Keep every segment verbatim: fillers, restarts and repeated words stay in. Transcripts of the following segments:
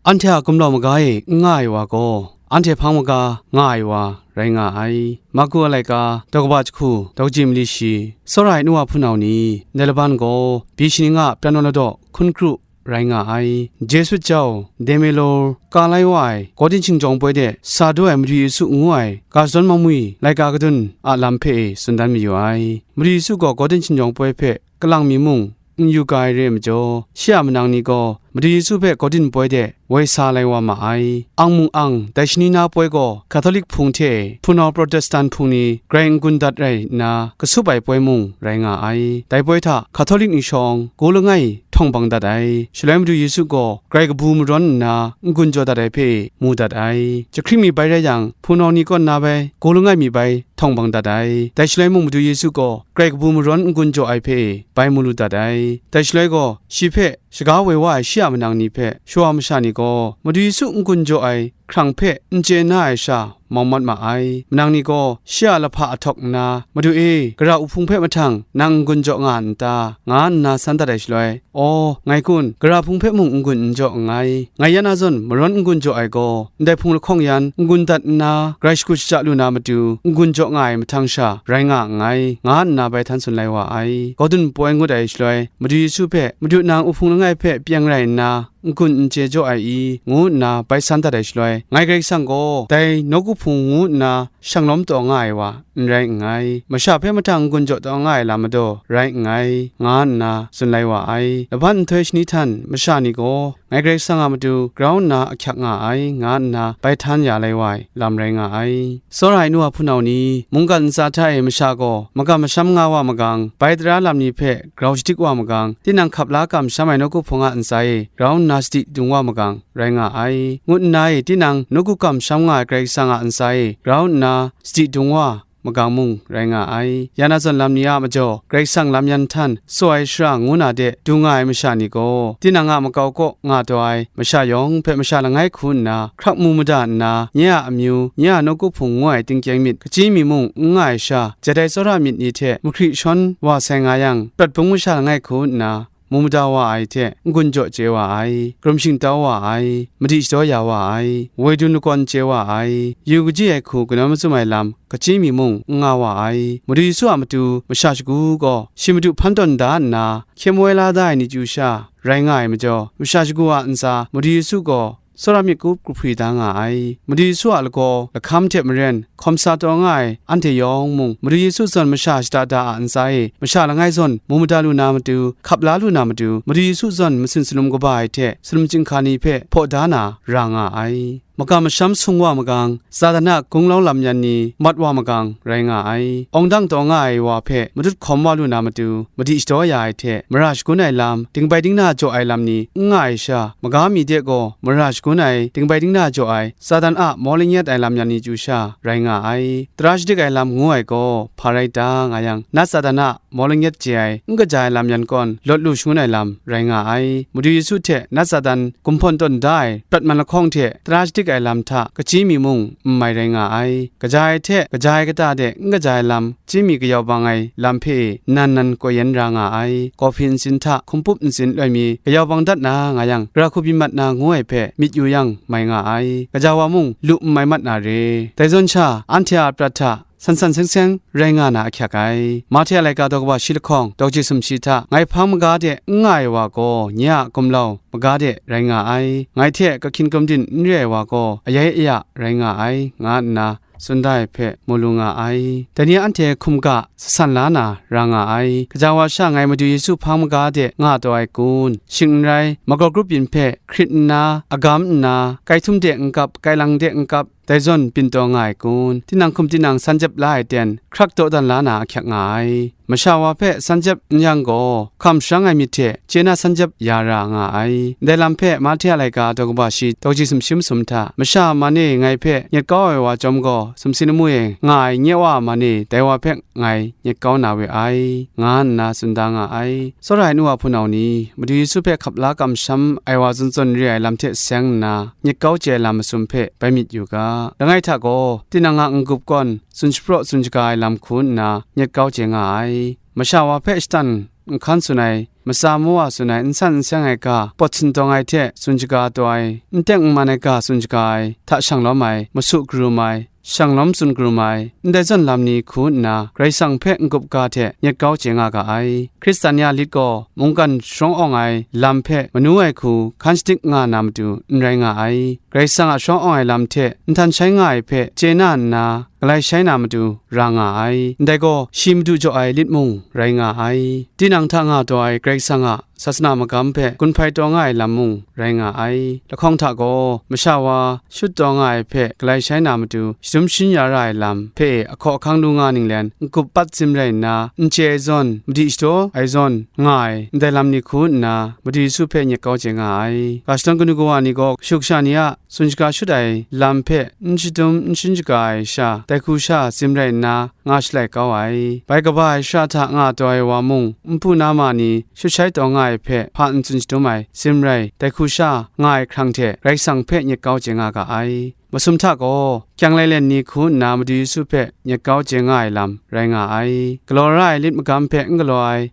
Anhte a gumlau maga e n nga ai wa gaw, anhte hpang maga nga ai wa rai nga ai. Marku a laika, daw kaba jahku, daw kaji mali shi, tsawra ai nu wa hpunau ni, ndai laban gaw, byi shani nga pran wa ladaw hkun kru rai nga ai. Jesuit jau, Demelo, ka lai wa ai, Gawdin Shingjawng poi de sa du ai Madu Yesu ngu ai, ga shadawn makmwi laika kadun a lam hpe e tsun dan mayu ai. Madu Yesu gaw Gawdin Shingjawng poi hpe kalang mi mung n yu ga ai re ai majaw, shi a manang ni gaw Madu Yesu hpe Gawdin poi de woi sa lai wa ma ai. Ang mung ang, dai shani na poi gaw Catholic hpung hte hpunau Protestant hpung ni grai n-gun dat rai nna, kasup ai poi mung rai nga ai. Dai poi hta Catholic ni shawng, gaw langai htawng bang dat ai. Shaloi Madu Yesu gaw grai kabu marawn nna n-gun jaw dat ai hpe mu dat ai. Jahkring mi bai rai yang, hpunau ni kaw nna bai, gaw langai mi bai htawng bang dat ai. Dai shaloi mung Madu Yesu gaw grai kabu marawn n-gun jaw ai hpe bai mu lu dat ai. Dai shaloi gaw, shi hpe shaga woi wa ai shi a manang ni hpe shawa masha ni gaw, Madu Yesu n-gun jaw ai hkrang hpe n chye na ai sha mau mat ma ai. Manang ni gaw shi a lahpa ahtawk nna, "Madu e, gara uhpung hpe mahtang nang n-gun jaw nga n ta?" nga nna san dat ai shaloi, "Aw, ngai kun, gara hpung hpe mung n-gun n jaw nngai. Ngai yan a zawn marawn n-gun jaw ai gaw, ndai hpung lahkawng yan n-gun dat nna, grai shagu shaja lu na matu, n-gun jaw nga ai mahtang sha rai nga nngai," nga nna bai htan tsun lai wa ai. Gaw dun poi ngut ai shaloi, Madu Yesu hpe, "Madu nang uhpung langai hpe pyeng rai nna, n-gun n chye jaw ai i?" ngu nna bai san dat ai shaloi, "Ngai Karai Kasang gaw dai nawku hpung ngu nna shanglawm taw nga ai wa n rai nngai, masha hpe mahtang n-gun jaw taw nga ai lam majaw rai nngai," nga nna tsun lai wa ai. Laban nhtoi shani htan masha ni gaw, "Ngai Karai Kasang a matu grau nna ahkyak nga ai," nga nna bai htan ya lai wa ai lam rai nga ai. Tsawra ai nu wa hpunau ni, mungkan ntsa hta e masha gaw magam masham nga wa magang, bai tara lam ni hpe grau shadik wa magang, tinang hkap la kamsham ai nawku hpung a ntsa e grau nna sadi dung wa magang rai nga ai, ngut nna e tinang nawku kamsham nga ai Karai Kasang a ntsa e grau nna sadi dung wa magang mung rai nga ai. Ya na zawn lam ni a majaw, Karai Kasang lam yan htan tsaw ai shara ngu na de du nga ai masha ni gaw, tinang a makau kaw nga taw ai masha yawng hpe masha langai hku nna hkrak mu mada nna, nye a amyu, nye a nawku hpung ngu ai tingkyeng myit, kachyi mi mung n nga ai sha, jat ai tsawra myit ni hte mahkri shawn wa sai nga yang, prat bung masha langai hku nna, mu mada wa ai hte n-gun jaw chye wa ai, karum shingtau wa ai, madi shadaw ya wa ai, woi dun lakawn chye wa ai, yu kaji ai hku kanawn mazum ai lam, kachyi mi mung n nga wa ai. Madu Yesu a matu masha shagu gaw, shi madu hpan tawn da nna, hkyem woi la da ai ni chyu sha rai nga ai majaw, masha shagu a ntsa Madu Yesu gaw tsawra myit kup kahpri da nga ai. Madu Yesu a lagaw lahkam hte maren hkawm sa taw nga ai anhte yawng mung, Madu Yesu zawn masha shada da a ntsa e, masha langai zawn mu mada lu na matu, hkap la lu na matu, Madu Yesu zawn masin salum kaba ai hte salum chyinghka ni hpe hpaw da na ra nga ai. Magam masham sung wa magang, Satan a gunglau lam yan ni mat wa magang rai nga ai. Awng dang taw nga ai wa hpe madut hkawm wa lu na matu, madi shadaw ya ai hte mara shagun ai lam, dingbai dingna jaw ai lam ni n nga ai sha, maga mi de gaw mara shagun ai, dingbai dingna jaw ai, Satan a maw langyet ai lam yan ni chyu sha rai nga ai. Tara shadik ai lam ngu ai gaw hpa rai ta nga yang, nat Satan a maw langyet chye ai, n kaja ai lam yan kawn lawt lu shangun ai lam rai nga ai. Madu Yesu hte nat Satan gumhpawn tawn da ai prat man lahkawng hte tara shadik ai lam hta kachyi mi mung n mai rai nga ai. Kaja ai hte kaja ai kata de n kaja ai lam, chyi mi kayau bang ai lam hpe nan nan koi yen ra nga ai. Kawhpri ntsin hta hkumpup ntsin loi mi kayau bang dat na nga yang, gara hku byin mat na ngu ai hpe myit yu yang mai nga ai. Kaja wa mung lu n mai mat na re. Dai zawn sha, anhte a prat hta san san seng seng rai nga na ahkyak ai. Mahte a laika daw kaba shi lahkawng, daw kaji sumshi hta, ngai hpang maga de n nga ai wa gaw, nye a gumlau maga de rai nga ai. Ngai hte kahkyin gumdin n re ai wa gaw, ayai aya rai nga ai, nga nna tsun da ai hpe mu lu nga ai. Dai ni anhte hkum ga sa san la na ra nga ai. Kaja wa sha ngai Madu Yesu hpang maga de nga taw ai kun? Shing n rai, magawt grup yin hpe hkrit nna, agam nna, kai htum de n kap, kai lang de n kap, dai zawn byin taw nga ai kun? Tinang hkum tinang san jep la ai ten, hkrak dawdan la na ahkyak nga ai. Masha wa hpe san jep n yang gaw, hkam sharang ai myit hte chye na san jep ya ra nga ai. Ndai lam hpe Mahte a laika daw kaba shi, daw kaji sumshi masum hta, masha a man e ngai hpe nyet kau ai wa chyawm gaw, sumsing lamu e nga ai nye Wa a man e dai wa hpe ngai nyet kau na we ai, nga nna tsun da nga ai. Tsawra ai nu wa hpunau ni, Madu Yesu hpe hkap la kamsham ai wa zawn zawn re ai lam hte seng nna, nyet kau chye ai lam masum hpe bai myit yu ga. Langai hta gaw, tinang a n-gup kawn tsun shapraw tsun shaga ai lam hku nna, nyet kau chye nga ai. Masha wa hpe shatan n hkan tsun ai matsa mawa tsun ai n san n seng ai ga pawt sindawng ai hte tsun shaga taw ai, n teng n man ai ga tsun shaga ai, hta shang lawm ai, masu karum ai, shang lawm tsun karum ai, ndai zawn lam ni hku nna Karai Kasang hpe n-gup ga hte nyet kau chye nga ga ai. Hkristan ya lit gaw mungkan sharawng awng ai lam hpe manu ai hku hkan shadik nga na matu n rai nga ai. Karai Kasang a sharawng awng ai lam hte nhtan shai nga ai hpe chye na nna, galai shai na matu ra nga ai. Ndai gaw, shi madu jaw ai lit mung rai nga ai. Tinang hta nga taw ai Karai Kasang a sasana magam hpe gun hpai taw nga ai lam mung rai nga ai. Lahkawng hta gaw, masha wa shut taw nga ai hpe galai shai na matu, shadum shin ya ra ai lam hpe e ahkaw ahkang lu nga ninglen, n-gup pat zim rai nna, n chye ai zawn, madi shadaw ai zawn nga ai, ndai lam ni hku nna, Madu Yesu hpe nyet kau chye nga ai. Ga shadawn kanu kawa ni gaw, kashu kasha ni a tsun shaga shut ai lam hpe n shadum n shin shaga ai sha, dai hku sha zim rai nna nga shalai kau ai. Bai kaba ai shara hta nga taw ai wa mung, npu na ma ni shut shai taw nga ai hpe hpa n tsun shadum ai, zim rai, dai hku sha nga ai hkrang hte Karai Kasang hpe nyet kau chye nga ga ai. Masum hta gaw, kyang lailen ni hku nna Madu Yesu hpe nyet kau chye nga ai lam rai nga ai. Galaw ra ai lit magam hpe n galaw ai,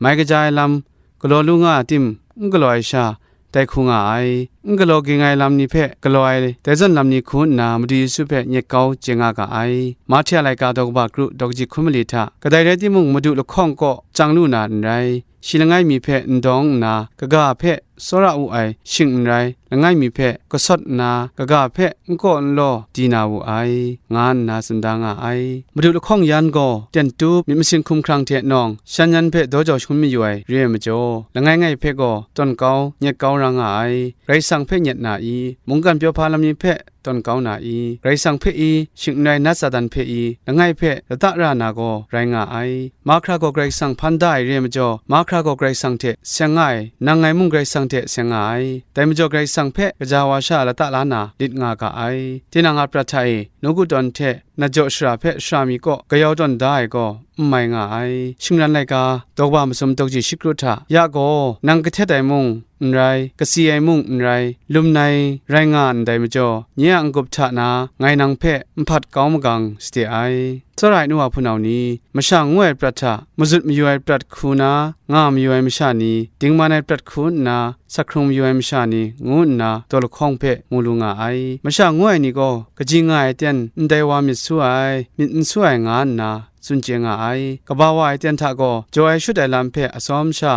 mai kaja ai lam galaw lu nga tim n galaw ai sha, dai hku nga ai. N galaw ging ai lam ni hpe galaw ai, dai zawn lam ni hku nna Madu Yesu hpe nyet kau chye nga ga ai. Mahte a laika daw kaba kru daw kaji hkun mali hta, kadai rai timung, Madu lahkawng kaw chyang lu na n rai, shi langai mi hpe n dawng nna, kaga hpe tsawra wu ai shing n rai, langai mi hpe gasawt nna, kaga hpe n kaw n law di na wu ai, nga nna tsun da nga ai. Madu lahkawng yan gaw, ten tup, myit masin hkumhkrang hte nawng, shan yan hpe daw jau shangun mayu ai re ai majaw, langai ngai hpe gaw tawn kau, nyet kau ra nga ai. Karai Kasang hpe nyet na i? Mungkan pyaw hpa lam ni hpe tawn kau na i? Karai Kasang hpe i? Shing n rai nat Satan hpe i? Langai hpe lata ra na gaw rai nga ai. Mahkra gaw Karai Kasang hpan da ai re ai majaw, mahkra gaw Karai Kasang hte seng nga ai, nang ngai mung Karai Kasang hte seng nga ai. Dai majaw Karai Kasang hpe kaja wa sha lata la na lit nga ga ai. Tinang a prat hta e, nawku tawn hte nat jaw shara hpe shara mi kaw kayau tawn da ai gaw n mai nga ai. Shingran laika, daw kaba masum daw kaji shi kru hta, ya gaw, nang kahtet ai mung n rai, kasi ai mung n rai, lum nai rai nga ndai majaw, nye a n-gup hta na ngai nang hpe n hpat kau magang sade ai. Tsawra ai nu wa hpunau ni, masha ngu ai prat hta mazut mayu ai prat hku na nga mayu ai masha ni, dingman ai prat hku nna sak hkrung mayu ai masha ni, ngu nna daw lahkawng hpe mu lu nga ai. Masha ngu ai ni gaw, kaji nga ai aten ndai wa myit su ai, myit n su ai, nga nna tsun chye nga ai. Kaba wa ai aten hta gaw, jaw ai shut ai lam hpe atsawm sha,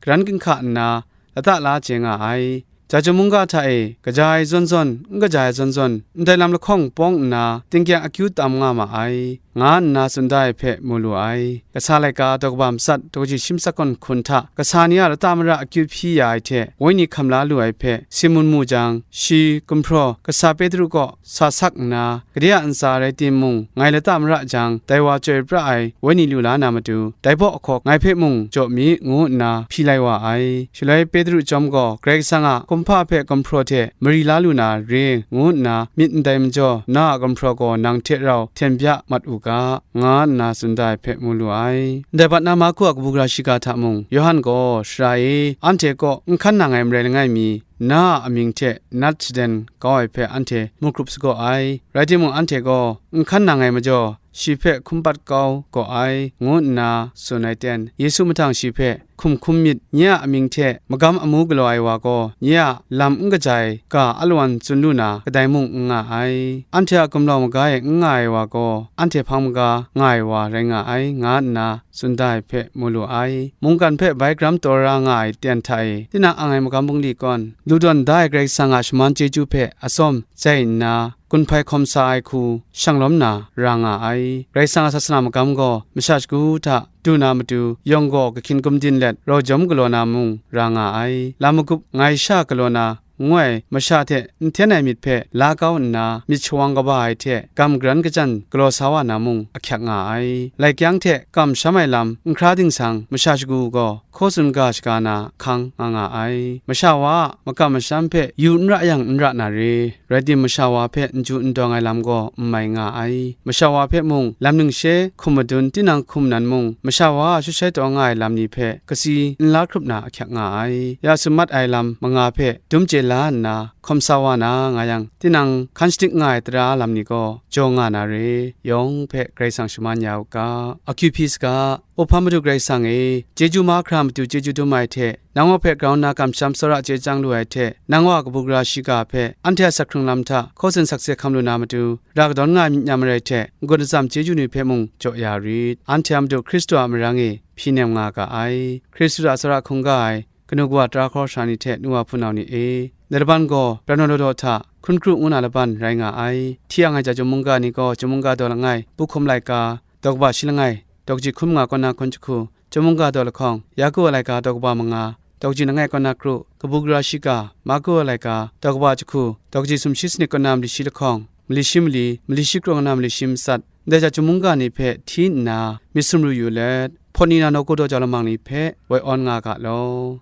garan ginhka nna lata la chye nga ai. Ja chyum mungga hta e, kaja ai zawn zawn, n kaja ai zawn zawn, ndai lam lahkawng pawng nna, tingkyang akyu tam nga ma ai, nga nna tsun da ai hpe mu lu ai. Kasa laika daw kaba matsat daw kaji shi matsat kawn hkun hta, kasa ni a lata mara akyu hpyi ya ai hte, wenyi hkam la lu ai hpe, Simun mu jang, shi gumhpraw kasa Petru kaw sa sak nna, gade a ntsa rai timung, ngai lata mara jang, dai wa chyoi pra ai wenyi lu la na matu, dai baw ahkawk ngai hpe mung jaw mi, ngu nna hpyi lai wa ai. Shaloi Petru chyawm gaw, Karai Kasang a kumhpa hpe gumhpraw hte mari la lu na re, ngu nna myit ndai majaw, na a gumhpraw gaw nang hte rau hten bya mat u ga, nga nna tsun da ai hpe mu lu ai. Ndai bat na Marku a kabu gara shiga hta mung, Yawhan gaw, Sara e, anhte kaw n hkan nang ai marai langai mi, na a amying hte nat shaden kau ai hpe anhte mu hkrup sagaw ai. Rai timung, anhte gaw n hkan nang ai majaw, shi hpe hkum pat kau gaw ai, ngu nna tsun ai ten, Yesu mahtang shi hpe hkum hkum myit, nye a amying hte magam amu galaw ai wa gaw, nye a lam n kaja ai ga alawan tsun lu na kadai mung n nga ai. Anhte a gumlau maga e n nga ai wa gaw, anhte hpang maga nga ai wa rai nga ai, nga nna tsun da ai hpe mu lu ai. Mungkan hpe bai garam taw ra nga ai ten hta e, tinang ang ai magam bungli kawn, lu tawn da ai Karai Kasang a shaman chyeju hpe atsawm jai nna, gun hpai hkawm sa ai hku shang lawm na ra nga ai. Karai Kasang a sasana magam gaw masha shagu hta du na matu, yawng gaw kahkyin gumdin let rau jawm galaw na mung ra nga ai. Lam magup ngai sha galaw na ngu ai masha hte nhten ai myit hpe la kau nna, myit shawang kaba ai hte gam garan kajan galaw sa wa na mung ahkyak nga ai. Lai kyang hte kamsham ai lam n hkra dingsang, masha shagu gaw hkaw tsun ga shaga na hkang nga nga ai. Masha wa a makam masham hpe yu n ra yang n ra na re, rai tim, masha wa hpe n ju n dawng ai lam gaw n mai nga ai. Masha wa hpe mung lam ningshe hkum madun, tinang hkum nan mung, masha wa a shut shai taw nga ai lam ni hpe kasi n la hkrup na ahkyak nga ai. Ya tsun mat ai lam manga hpe dum chye da nna hkawm sa wa na nga yang, tinang hkan shadik nga ai tara lam ni gaw jaw nga na re, yawng hpe Karai Kasang shaman ya u ga. Akyu hpyi saga, Awhpa Madu Karai Kasang e, chyeju mahkra matu chyeju dum ai hte, nang wa hpe grau nna kamsham tsawra chye chyang lu ai hte, nang wa kabu gara shiga hpe anhte a sak hkrung lam hta hkaw tsun sakse hkam lu na matu, ra kadawn nga ai myit n ya marai hte, n-gun atsam chyeju ni hpe mung jaw ya rit. Anhte a Madu Hkristu a marang e hpyi nem nga ga ai. Hkristu a tsawra hkungga ai kanu kawa tara hkawra sara ni hte nu wa hpunau ni e, ndai laban gaw Brano Lawdaw hta hkun kru ngu na laban rai nga ai. Hti ang ai ja chyum mungga ni gaw, chyum mungga daw langai, pu hkum laika, daw kaba shi langai, daw kaji hkun manga kaw na hkun jahku, chyum mungga daw lahkawng, Yaku a laika daw kaba manga, daw kaji langai kaw na kru, kabu gara shiga, Maku a laika daw kaba jahku, daw kaji sumshi sanit kaw na mali shi lahkawng, mali shi mali, mali shi krawng kaw na mali shi matsat, ndai ja chyum mungga ni hpe hti nna myit sumru yu let, hpawt ni na nawku daw jau lamang ni hpe woi awn nga ga law.